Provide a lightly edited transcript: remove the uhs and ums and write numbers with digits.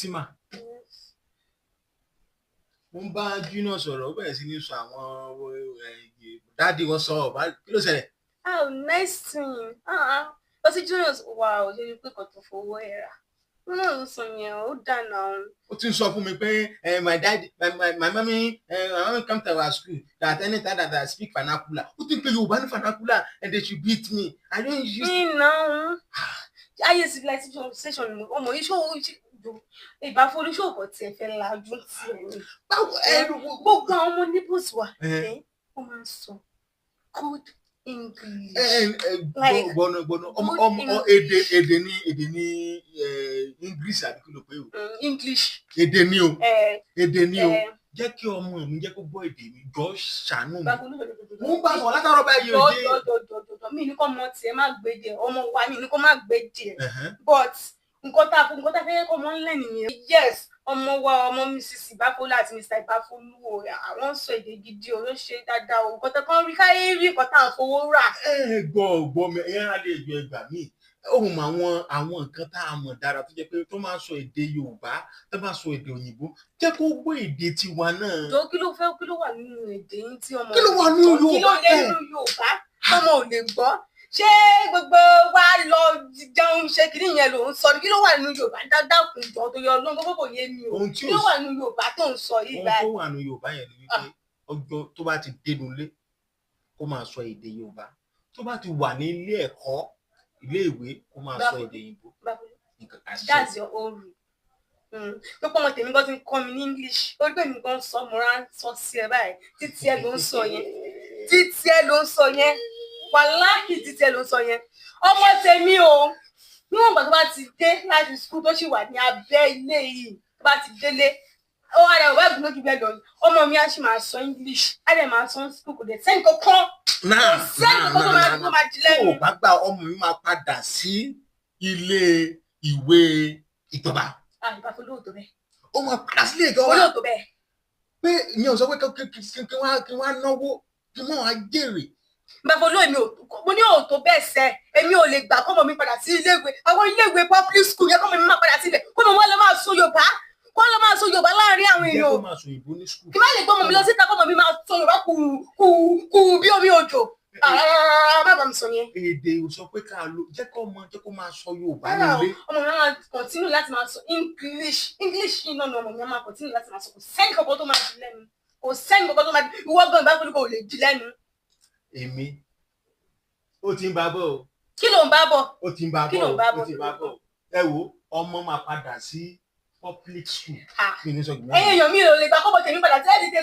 Tima, mo ń bá Junior sọ̀rọ̀, ó bẹ̀rẹ̀ sí ní sọ àwọn daddy wọn sọ ọ̀bá, kí ló ṣẹlẹ̀? Oh, nice thing. Uh-uh. But see, Junior, wow, ṣe ni pé kò tó fowó ẹ̀ rà. Wọ́n náà ló sọ yẹn, ó dànù àwọn. Ó ti ń sọ fún mi pé my daddy, my mommy come to our school that anytime that I speak vernacular, ó ti ń pe Yorùbá ní vernacular, and they should beat me. I don't use. Iná ayé civilization ọmọ yìí ṣó ìbáfolúṣòkò tiẹ̀ fẹ́ lajú tiẹ̀ ni. Báwo ẹ? Gbogbo àwọn ọmọ neighbors wa, wọ́n máa ń sọ good English. Like, gbọ́nà gbọ́nà ọmọ good ọmọ English. Èdè ní English àbí kí ló pé o? English. Èdè ní o. Èdè ní o. Jẹ́ kí ọmọ mi, jẹ́ kó gbọ́ èdè mi, jọ, ṣàánú mi. Mo ń bá sọ̀rọ̀ látàárọ̀ báyìí òde. Jọjọjọjọjọ, mi ní kọ́ ọmọ tiẹ̀ má gbé díẹ̀, ọmọ wa mi ní kó má gbé díẹ̀, but nǹkan tá a fẹ́ kọ́ ọmọ ńlẹ̀ nìyẹn. Yes, ọmọ wa, ọmọ Mrs Ìbáfolú àti Mr Ìbáfolú o, àwọn ń sọ èdè gidi o, ló ṣe dáadáa o. Nǹkan tó kàn rí káyé rí, nǹkan tá à ń fowó rà. Ẹ gbọ́ gbọ́ mi, ẹ á lè jọ ẹgbà míì ohun àwọn nǹkan tá a mọ̀ dára tó jẹ́ pé tó máa ń sọ èdè Yorùbá, tó máa ń sọ èdè òyìnbó, jẹ́ kó gbọ́ èdè tiwa náà. Jọ, kí ló fẹ́, kí ló wà nínú èdè yín tí ọmọ Kí ló wà nínú kí ló Yorùbá? lé nínú Yorùbá tọmọ ò lè gbọ́? Ṣé gbogbo wa lọ jẹun ṣe kìíní yẹn ló ń sọ ni? Kí ló wà nínú Yorùbá? Dáadáa kùn jọ tó yọ lóhun gbogbo kò yé mi o. Ohun tí Kí ló wà nínú Yorùbá tó ń sọ yìí Ohun báyìí? tó wà nínú Yorùbá yẹn ni wípé ọjọ́ tó bá ti dénú ilé, kó máa sọ èdè Yorùbá, tó bá ti wà ní ilé ẹ̀kọ́, ilé ìwé, kó máa sọ èdè òyìnbó. Nǹkan àṣẹ. That's your own rule. Tó pọ́ ọmọ tèmi gan ti ń kọ́ mi ní English, ó rí pé mi gan sọ, mo rán sọ sí ẹ báyìí. Títí ẹ ló ń sọ yẹn, títí ẹ ló ń sọ yẹn, wàláhì, títí ẹ ló ń sọ yẹn. Ọmọ tèmi o, níwọ̀n ìgbà tó bá ti dé láti school, tó sì wà ní abẹ́ ilé yìí, tó bá ti délé, ó wà rẹ̀, ọ̀bá ìgbìmọ̀ jù bẹ́ẹ̀ lọ, ọmọ mi á sì máa sọ English, á dẹ̀ máa sọ school, kò dẹ̀ sẹ́ni kankan, Náà kò sẹ́ni náà kankan tó náà máa náà tó máa di tó lẹ́nu. o bá gbà, ọmọ mi máa padà sí ilé ìwé ìjọba. Ah, ìbáfo olóòtú bẹ́ẹ̀. Ó máa padà sílé ìjọba. Olóòtú bẹ́ẹ̀. Pé ìyẹn ò sọ pé kí wọ́n á náwó, kí wọ́n á jèrè. Bàbá olóyè mi ò, mo ní òótọ́ bẹ́ẹ̀ sẹ́, èmi ò lè gbà kọ́mọ mi padà sí iléèwé, àwọn iléèwé public school yẹn, kọ́mọ mi máa padà síbẹ̀, kọ́mọ mi wá lọ máa sọ Yorùbá, kọ́ lọ máa sọ Yorùbá láàrin àwọn Jẹ́ kó èèyàn. máa sọ òyìnbó ní school. Kí má lè gbọ́mọ mi lọ síta, kọ́mọ mi máa sọ Yorùbá kù kù kù bí omi òjò. Rárá, má bàa mi sọ yẹn. Èdè ò sọ pé ká lo, jẹ́ kó mọ, jẹ́ kó máa sọ Yorùbá Rárá o, nílé. ọmọ mi máa continue láti máa sọ English. English yìí náà ni ọmọ mi máa continue láti máa sọ. Kò sẹ́ni kankan tó máa di lẹ́nu, kò sẹ́ni kankan tó máa di. Ìwọ gan, ìbáfẹ́ kò lè di lẹ́nu. Èmi, ó ti ń bá bọ̀ o. Kí ló ń bá bọ̀? Ó ti ń bá Kí bọ̀ ló ń bá o. bọ̀? Ó ti ń bá bọ̀. Ẹ wo, ọmọ máa padà sí public school. Ah. Mi ní sọ gbìyànjú. Ẹ̀yin èèyàn, mi ò lè gbà kọ́mọ tèmi padà sí ẹ̀ẹ́dì.